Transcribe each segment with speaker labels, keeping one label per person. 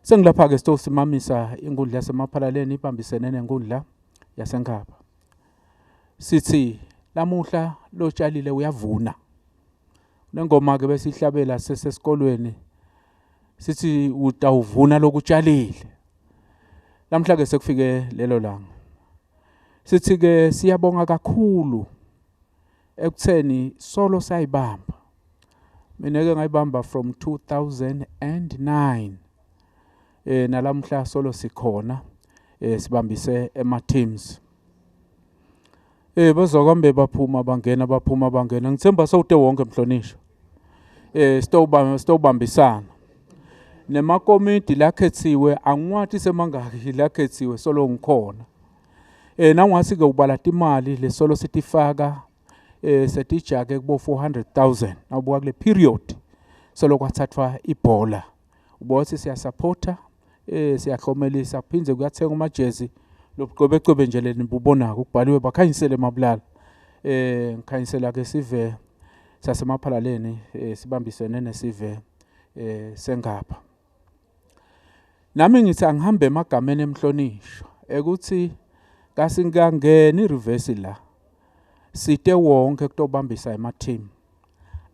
Speaker 1: Sengilapha-ke sitosimamisa inkundla yaseMaphalaleni ibambisene nenkundla yaseNkhaba. Sithi lamuhla lotshalile uyavuna. Nengoma-ke besihlabela sesesikolweni sithi utawuvuna lokutshalile. Namhla-ke sekufike lelo langa. Sithi-ke siyabonga kakhulu ekutheni solo sayibamba. Mina ke ngayibamba from 2009 eh nalamhla solo sikhona eh sibambise ema teams. Eh bazokambe baphuma bangena baphuma bangena ngithemba sewute wonke mhlonishwa. Eh sitobamba sitobambisana. Nemakomidi lakhethiwe angiwathi semangaki lakhethiwe solo ngikhona. Eh nawungasi ke ubala timali lesolo sitifaka eh setijake kubo 400,000 nawubuka kule period solo kwathathwa ibhola. Ubothi siyasupporta eh siyahlomelisa kuphinde kuyathenga amajezi lobucwebecwebe nje lenibubonako kubhaliwe bakhanyisele mabulala eh ngikhanyisela ke sive sasemaphalaleni eh, sibambisene nesive eh sengapha. Nami ngithi angihambe emagameni emhlonishwa ekuthi kasingangeni reverse la site wonke kutobambisa ema-team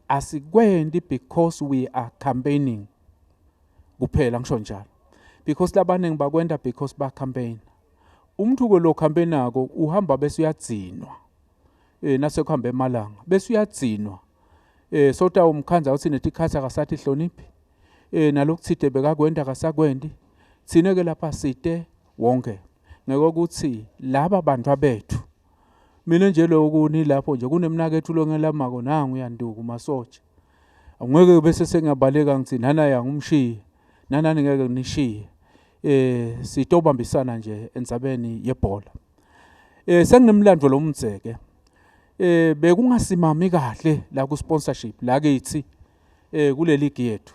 Speaker 1: asikwendi because we are campaigning kuphela ngisho njalo because labaningi bakwenda because ba campaign umuntu ke lo campaignako uhamba bese uyadzinwa eh nasekuhambe emalanga bese uyadzinwa eh sota umkhandza uthi netikhathi akasathi hloniphi eh nalokuthide bekakwenda akasakwendi thina ke lapha site wonke ngekokuthi laba bantu abethu mina nje lokhu nilapho nje kunemnakethu longelamako nangu uyanduku masotsha angeke bese sengiyabaleka ngithi nana yangumshiye nanani ngeke ngishiye eh sitobambisana nje endzabeni yebhola eh senginemlando lomdzeke eh bekungasimami kahle la ku sponsorship la kithi eh kule league yethu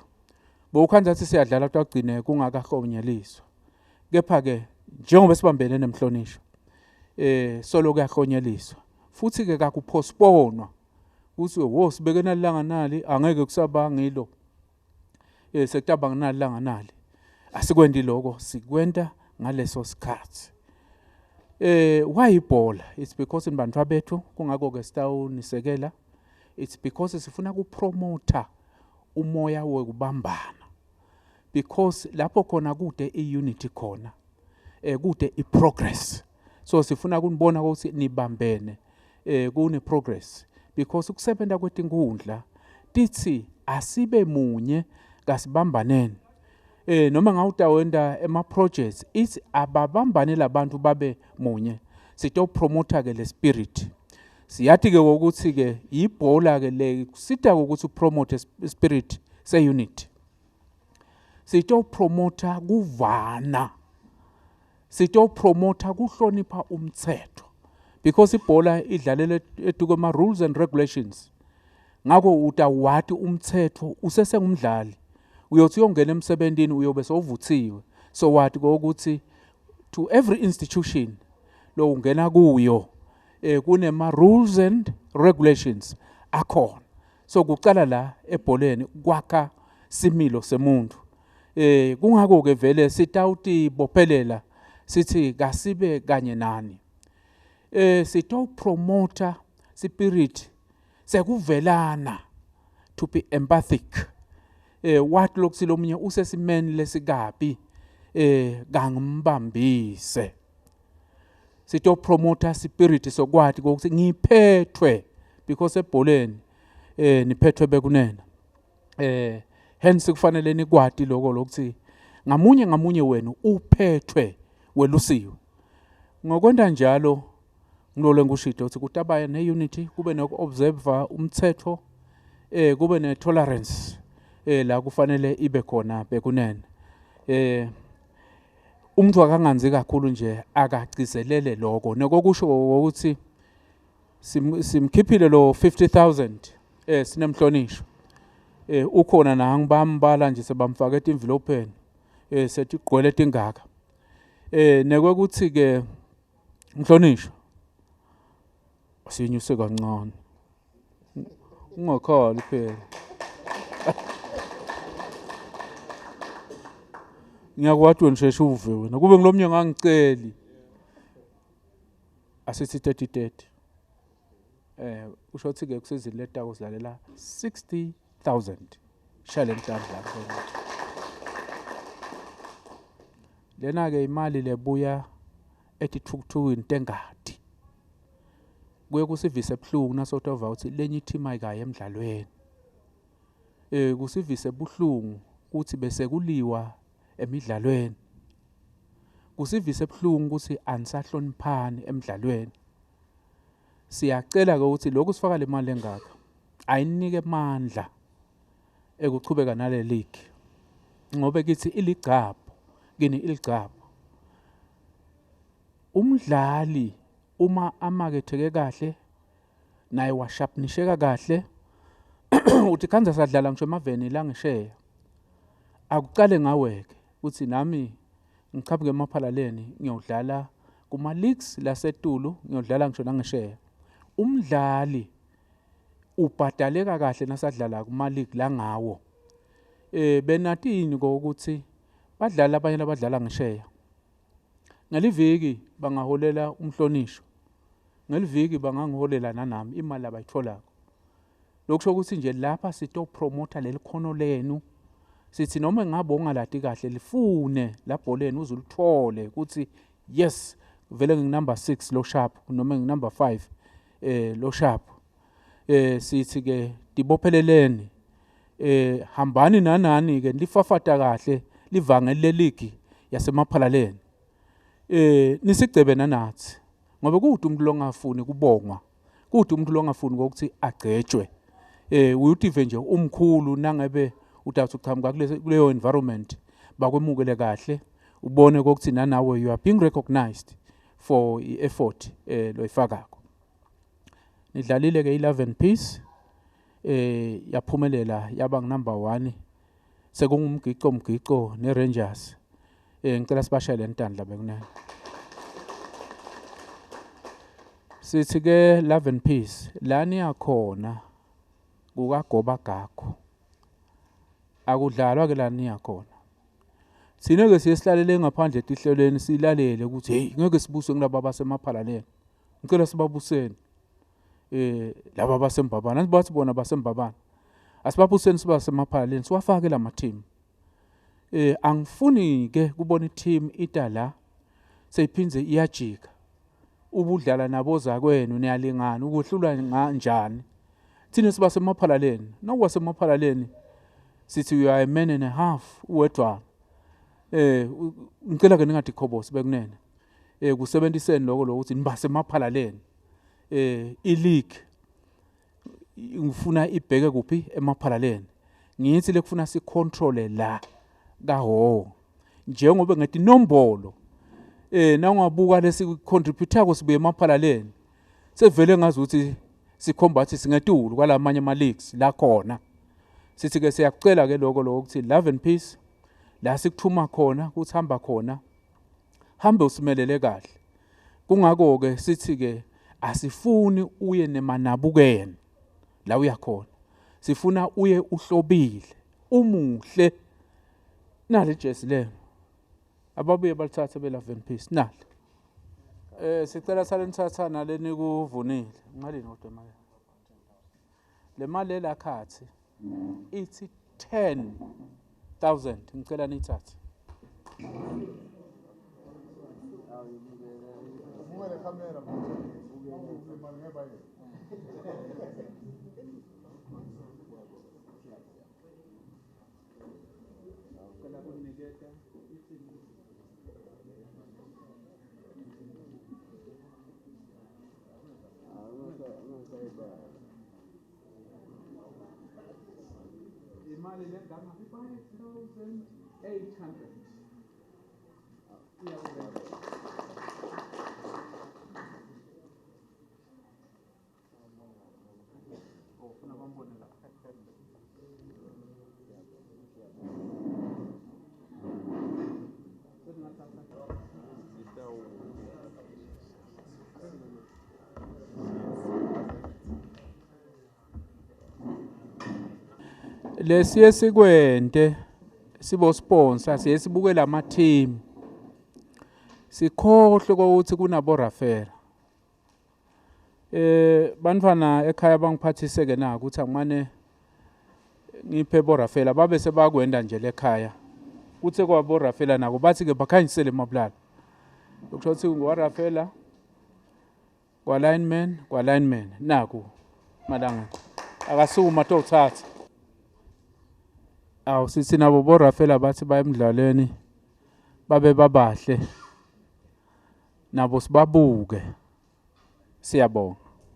Speaker 1: bowukhandza ukuthi siyadlala kodwa kugcine kungakahlonyeliswa kepha ke njengoba sibambene nemhlonishwa eh solo kuyahlonyeliswa futhi ke kakupostponwa kuthi wo sibeke nalanga nali angeke kusaba ngilo eh sekutaba nginali langa nali asikwendi lokho sikwenta ngaleso sikhathi eh why ibhola it's because nibantwa bethu kungakho ke sitawunisekela it's because sifuna kupromoter umoya wekubambana because lapho khona kude iunity khona eh kude iprogress so sifuna kunibona ukuthi nibambene eh kune progress because ukusebenza kwetinkundla tithi asibe munye kasibambaneni eh noma ngawutawenda ema projects ithi ababambane labantu babe munye sito promoter ke le spirit siyathi ke ukuthi ke ibhola ke le kusita ukuthi upromote spirit se unit sito promoter kuvana sitopromotha kuhlonipha umthetho because ibhola idlalela eduke ma rules and regulations ngakho utawati umthetho usesengumdlali uyothi uyongena emsebentini uyobe sowuvuthiwe so wathi kokuthi to every institution lo ungena kuyo eh kunema rules and regulations akhona so kucala la ebholeni kwakha similo semuntu Eh kungakho ke vele sitawutibophelela sithi kasibe kanye nani. Eh sitawupromoter spirit sekuvelana to be empathic. Eh wathi lokuthi lomunye usesimeni lesikabi eh kangimbambise. Sitopromoter spirit sokwati ukuthi ngiphethwe because ebholeni eh niphethwe bekunene. Eh hence kufanele nikwati lokho lokuthi ngamunye ngamunye wenu uphethwe welusiwe. Ngokwenta njalo ngilole ngikushito ukuthi kutaba ne-unity kube noku-observe umthetho eh kube ne-tolerance eh la kufanele ibe khona bekunene eh umuntu akanganzi kakhulu nje akagcizelele lokho nokokusho ukuthi simkhiphile lo 50000 eh sinemhlonishwa eh ukhona nangu bambala nje sebamfaka etimvilopheni eh sethi igqwele tingaka eh nekwekuthi ke mhlonishwa sinyuse kancane ungakhali phela. Ngiyakwati wena usheshe uve wena. Kube ngilomnye ngangiceli. Asithi 30 30. Eh usho ukuthi ke kusizini letako silalela 60000. Shaya lenhlanhla lapho. Lena ke imali lebuya etithukuthukwini tengadi. Kuye kusivise ebuhlungu nasotova ukuthi lenye i-team ayikayi emidlalweni. Eh kusivise buhlungu ukuthi bese kuliwa emidlalweni. Kusivise ebuhlungu ukuthi anisahloniphani emidlalweni. Siyacela ke ukuthi lokhu sifaka le mali engaka ayinike amandla ekuchubeka nale league ngoba kithi iligcabho kini iligcabho. Umdlali uma amaketheke kahle naye washapnisheka kahle uthi khanza sadlala ngisho emaveni la ngisheya akuqale ngaweke ukuthi nami ngiqhamuke emaphalaleni ngiyodlala kuma leagues lasetulu ngiyodlala ngisho nangesheya umdlali ubhadaleka kahle nasadlala kuma league la ngawo eh benatini ukuthi badlala abanye labadlala ngisheya ngeliviki bangaholela umhlonishwa ngeliviki bangangiholela nanami imali abayitholako lokusho ukuthi nje lapha sitopromotha leli khono lenu sithi noma ngabe ungaladi kahle lifune labholeni uze ulithole ukuthi yes vele nginumber 6 lo sharp noma nginumber 5 eh lo sharp eh sithi ke dibopheleleni eh hambani nanani ke nifafata kahle livangeli leligi yasemaphalaleni eh nisigcebe nanathi ngoba kude umuntu longafuni kubongwa kude umuntu longafuni ukuthi agcetshwe eh uyutive nje umkhulu nangabe udathi uqhamuka kuleyo environment bakwemukele kahle ubone ukuthi nanawe you are being recognized for i-effort eh loyifakako nidlalile ke i-love and peace eh yaphumelela yaba ngunumber 1 sekungumgico mgico neRangers eh ngicela sibashayele entandla bekunene sithi ke love and peace la niyakhona kukagoba gakho akudlalwa ke la niyakhona thina ke siye sihlalele ngaphandle etihlelweni silalele ukuthi hey ngeke sibuswe ngilaba basemaphalaleni ngicela sibabuseni eh laba basembabana asibathi bona basembabana asibabuseni sibasemaphalaleni siwafake lama team eh angifuni ke kubona i-team ita la seyiphinze iyajika ubudlala nabozakwenu niyalingana ukuhlulwa kanjani thina sibasemaphalaleni nokubasemaphalaleni sithi you are a man and a half uwedwana eh ngicela ke ningathi khobosi bekunene eh kusebenziseni lokho lokuthi nibasemaphalaleni eh i-league ngifuna ibheke kuphi emaphalaleni ngithi lekufuna sicontrole la kaho njengoba ngetinombolo eh nawungabuka lesi contribute ko sibuye emaphalaleni sevele ngazi ukuthi sikhomba ukuthi singetulu kwalamanye ama leagues la khona sithi ke siyakucela ke lokho lokho ukuthi love and peace la sikuthuma khona ukuthi hamba khona hambe usimelele kahle kungako ke sithi ke asifuni uye nemanabukeni la uyakhona sifuna uye uhlobile umuhle nale jesi le ababuye balithathe be-love and peace nale eh sicela sale nithatha nale nikuvunile ngalini kodwa imali le mali elakhathi ithi 10000 ngicela niyithathe
Speaker 2: Ubuke le camera manje ngeba yena.
Speaker 1: Cela kuniketa imali lenganga 5800 iyakubeka ufuna bambone lapha Lesiye sikwente Sibo sponsor siye sibuke lama team. Sikhohlwe ukuthi kunabo rafera. Bantfwana ekhaya bangiphathise ke na ukuthi angimane ngiphe borafela babe sebakwenda nje lekhaya. Kuthe kwabo rafela nako bathi ke bakhanyisele mabulala. Ukusho ukuthi ngwarafela kwa lineman kwa lineman naku malanga akasukuma tothatha. Awu sithi nabo borafela bathi baye emidlalweni babe babahle. Nabo sibabuke. Siyabonga.